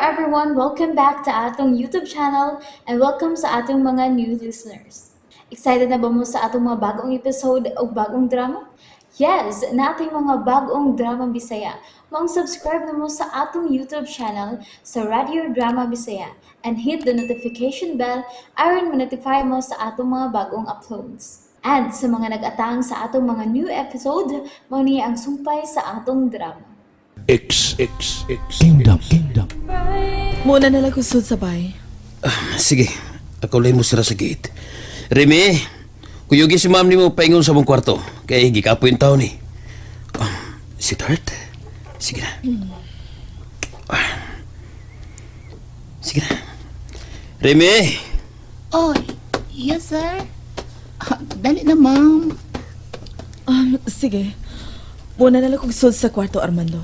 Everyone! Welcome back to atong YouTube channel and welcome sa atong mga new listeners. Excited na ba mo sa atong mga bagong episode o bagong drama? Yes, naa tay mga bagong drama Bisaya. Maong subscribe na mo sa atong YouTube channel sa Radio Drama Bisaya and hit the notification bell aron ma-notify mo sa atong mga bagong uploads. And sa mga nag-atang sa atong mga new episode, mao ni ang sumpay sa atong drama. X X X Kingdom Kingdom. Muna na lang kusod sa bay. Sige, ako lang mo sira sa gate. Remy, kuyugi si ma'am nimo paingon sa mong kwarto. Kay gikapo yung taon ni. Sweetheart, sige na. Ah. Sige na. Remy! Oh, yes, sir. Ah, dali na, ma'am. Sige. Muna na lang kusod sa kwarto, Armando.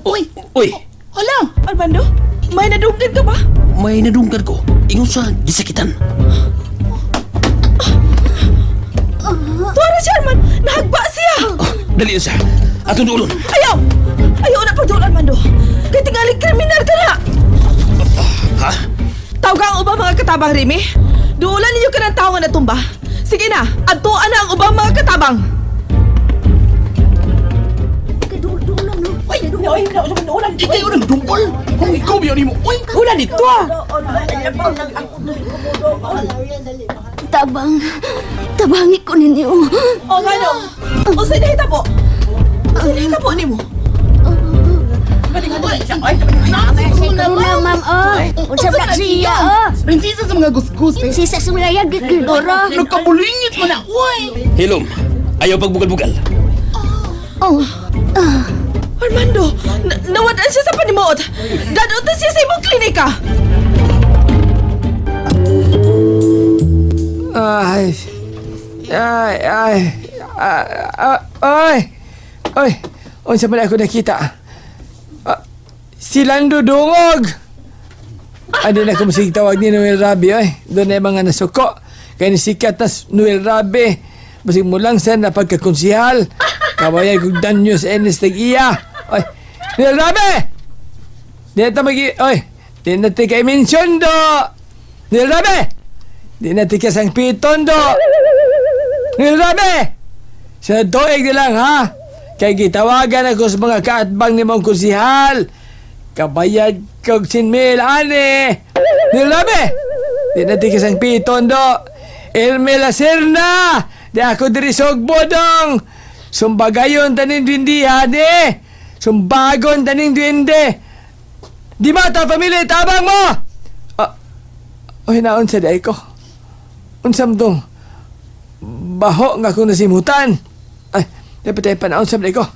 Uy, Uy, hala. Armando? May nadunggan ka ba? May nadunggan ko. Ingon sa gisakitan. Tuwara siya, Armand! Nahagba siya! Oh, dali sa. Atong duolon. Ayaw! Ayaw na pagduol, Armando! Kay tingaling kriminal ka na! Ha? Tawga ang ubang mga katabang, Remy. Duulan ninyo ka ng tao nga natumba. Sige na, adtuan na ang ubang mga katabang! Uy, Di kayo nang dungkol. Kung ikaw biya nimo. Uy, Ulan dito ah! Tabang, tabangi ko ninyo. O, gano? Unsay nahitabo? Unsay nahitabo nimo? Una, ma'am, oh. Unsa ba siya, oh. Prinsesa sa mga gusgus. Prinsesa sa mga yagit, Gilgoro. Nagkabulingit mo na, uy. Hilom. Ayaw pagbugal-bugal. Oh, Armando, nawadaan siya sa panimuot. Dadot na siya sa imong klinika. Ay. Ay, ay. Ay, ay. Ay. Unsa man ako nakita? Ah, silang dudungog. Adi na ko musig tawag ni Noel Rabi ay. Doon na mga nasuko. Kaya ni sikat na Noel Rabi. Basig mo lang sa napagkakonsihal. Kabayay kong danyo sa Enes tag iya. Ay, Noel Rabi! Di na ta magi... Ay, di na ti kay mention do! Noel Rabi! Di na ti kasang piton do! Noel Rabi! Sa tuig na lang ha! Kay gitawagan ako sa mga kaatbang ni mong konsihal. Kabayad kog sinmil, ani! Noel Rabi! Di na ti kasang piton do! Elme Lacerna! Di ako diri bodong! Sumbagayon taning duwindi, ani! Sumbagon taning duwindi! Di ba ta pamilya tabang mo? Ah, oy, naon sa day ko. Unsam dong. Baho nga akong nasimutan. Ay, dapat tayo panaon sa day ko.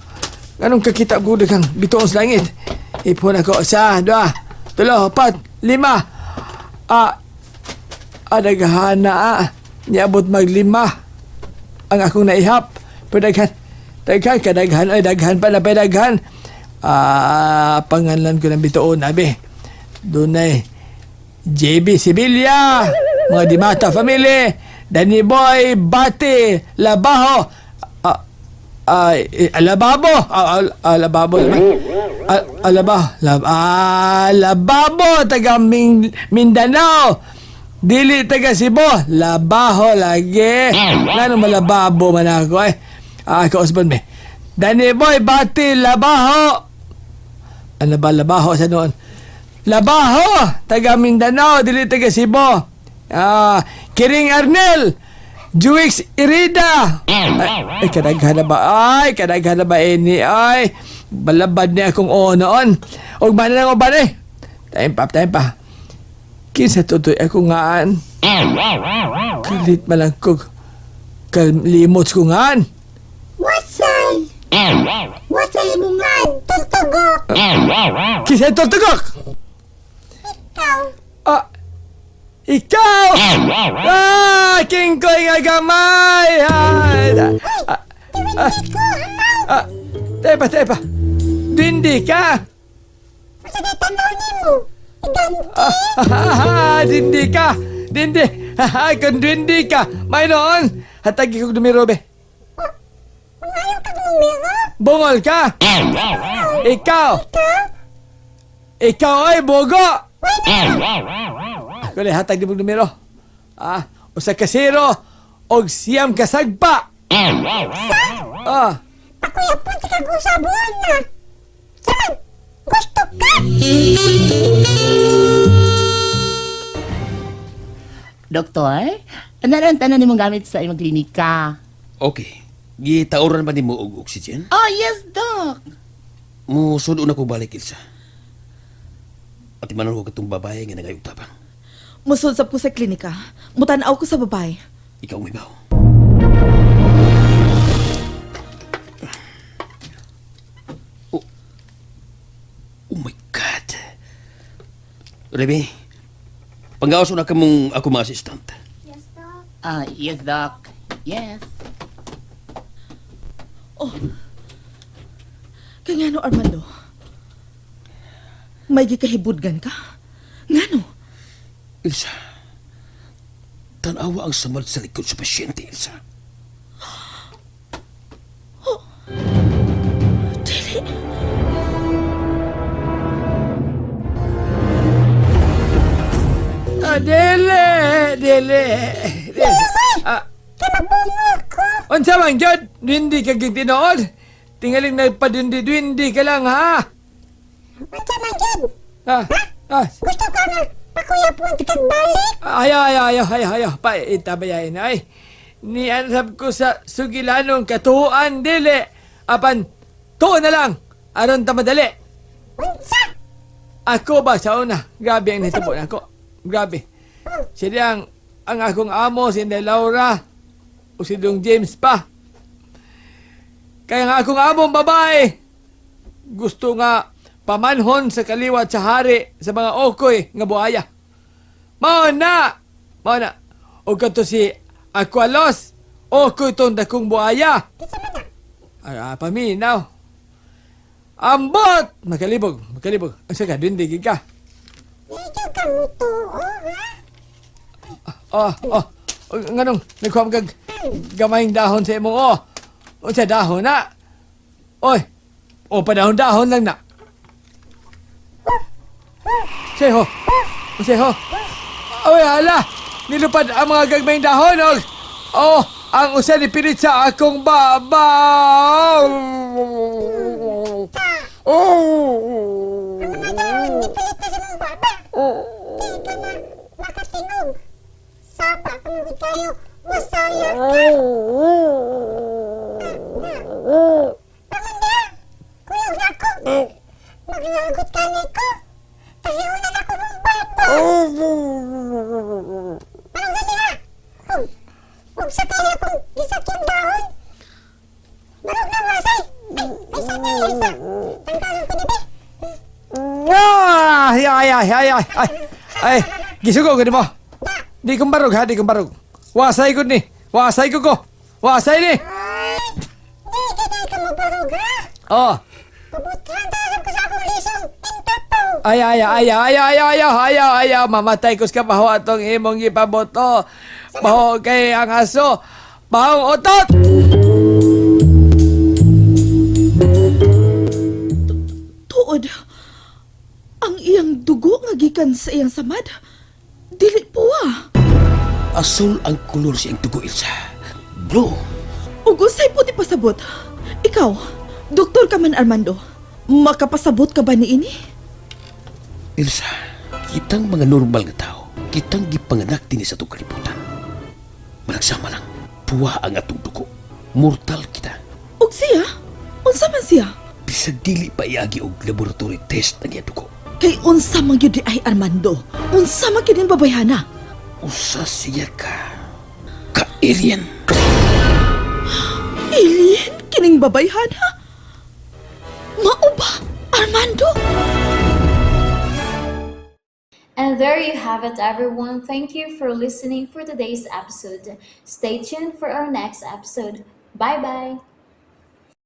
Anong kakita ko kang bituon sa langit? Ipon ako sa dua, tulo, apat, lima. Ah, ah, daghan na ah. Niabot maglima ang akong naihap. Pero daghan, daghan, kadaghan, ay daghan pa na pa daghan. Ah, pangalan ko ng bituon, abi. Dunay JB Sibilia, mga Dimata family, Danny Boy, Bati, Labaho, ah, ah, eh, Lababo, ah, ah, ah, Lababo naman. Ah, ah, Lababo, taga Mindanao. Dili taga Cebu, Labaho lagi. Ngano malababo man ako eh. Ah, ako Osborne me. Danny Boy, Bati, Labaho. Ano ba Labaho sa noon? Labaho, taga Mindanao, dili taga Cebu. Ah, Kiring Arnel, Juix Irida. Ay, ay kadaghan na ba? Ay, kadaghan na ba ini? Ay, balabad niya akong oo noon. Og man lang uban eh. Time pa, time pa. Kinsa tutoy ako ngaan. Kalit man lang ko. Kalimot ko ngaan. Wasay! Wasay mo nga, tugtugok! Kinsa tutugok? Ikaw! Ah, ikaw! Ah, king ko'y nga gamay! Ah, ah, ah, Ko, amaw! ah, tepa, tepa. Dindi ka! Sa tanaw nimo! Iganti! Ah, dindi ka! Dindi! Ah, kung dindi ka! May noon! Hatagi kong numero, be. Mangayo kag numero? Bungol ka! Ikaw! Ka? Ikaw ay bogo! Ako na hatag ni mong numero. Ah, usa ka zero og 9 ka sagpa. Ah, Pakuyapon ti kag usa buwan na. Saman, gusto ka? Doktor, ano ang tanan nimong gamit sa imong klinika? Okay. Gitauran ba nimo og oxygen? Oh, yes, Doc. Musudo na ko balik, Ilsa. At imanon ko katong babae nga nagayog tabang. Musulsap ko sa klinika. Mutanaw ko sa babae. Ikaw may baw. Oh. Oh my God. Remy, panggawas na ka mong ako mga assistant. Yes, Doc. Ah, yes, Doc. Yes. Oh. Kaya ngano, Armando? May gikahibudgan ka? Ngano? Ilsa, tanawa ang samad sa likod sa pasyente, Ilsa. Dili. Ah, dili, dili. Dili. Ah, Kay magbungo ko. Unsa man gyud? Dindi ka gyud tinuod. Tingaling nagpadindi-dindi ka lang ha. Unsa man gyud? Ah, ah, Gusto ka nga pakuyapon ti kag balik? Ayaw, ayaw, ayaw, ayaw, ayaw. Pa, itabayain ay. Niansab ko sa sugilanong katuan, dili. Apan, tuon na lang. Aron ta madali. Unsa? Ako ba sa una? Grabe ang nahitabo na ako. Grabe. Siya ang akong amo, si Inday Laura, o si Dong James pa. Kaya nga akong among babae, gusto nga pamanhon sa kaliwat sa hari sa mga okoy nga buaya. Mao na! Mao na! O kato si Aqualos, okoy tong dakong buaya. Kinsa man na? Ah, paminaw. Ambot! Makalibog, makalibog. Ang saka, dindigig ka. Medyo ka mo tuo, ha? Oh, oh. Oh, nganong, nagkuha mo kag gamayng dahon sa imong, oh. Unsa dahon na? Oy, oh, padahon-dahon lang na. Seho, seho. Oy, hala, nilupad ang mga gagmayng dahon, oh. Oh, ang usa ni pilit sa akong baba. Oh. Ang mga dahon gipilit na sa mong baba. Di ka na makatingog. Sapa ka mo gid kayo. Masaya ka. Na. Paman diha. Kuyog na ako. Maglagot ka ni ko. Tahiunan ako mong baba. Anong gani ha? Og, og sa kaya kong gisakyang dahon. Barog na wasay. Ay, ay sana, ay sa. Tangkalan ko ni be. Ah, ay, ay, ay, ay, ay, ay, ay, gisugo ko mo. Di kong barog ha, di kong barog. Wasay ko ni, wasay ko ko, wasay ni. Ay, di ganay ka mo barog ha? Oh, Pabuthan taasap ko sa akong lisong. Intapaw. ay, ay, ay, ay, ay, ay, ay, ay, ay, mamatay ko sa kabaho atong imong gipaboto. Baho kay ang aso, bahong otot. Tuod. Ang iyang dugo nga gikan sa iyang samad. Dili po ah. Asul ang kulor siyang dugo, Ilsa. Blue. Ug unsay po ti pasabot? Ikaw, doktor ka man Armando. Makapasabot ka ba niini? Ilsa, kitang mga normal nga tao, kitang gipanganak dinhi sa atong kalibutan. Managsama lang, puwa ang atong dugo. Mortal kita. Ug siya? Unsa man siya? Bisag dili pa iagi og laboratory test ang iyang dugo. Kay unsa man gyud di ay Armando? Unsa man gyud ning babayhana? Usa siya ka ka-alien. Alien kining babayhana? Mao ba, Armando? And there you have it, everyone. Thank you for listening for today's episode. Stay tuned for our next episode. Bye bye.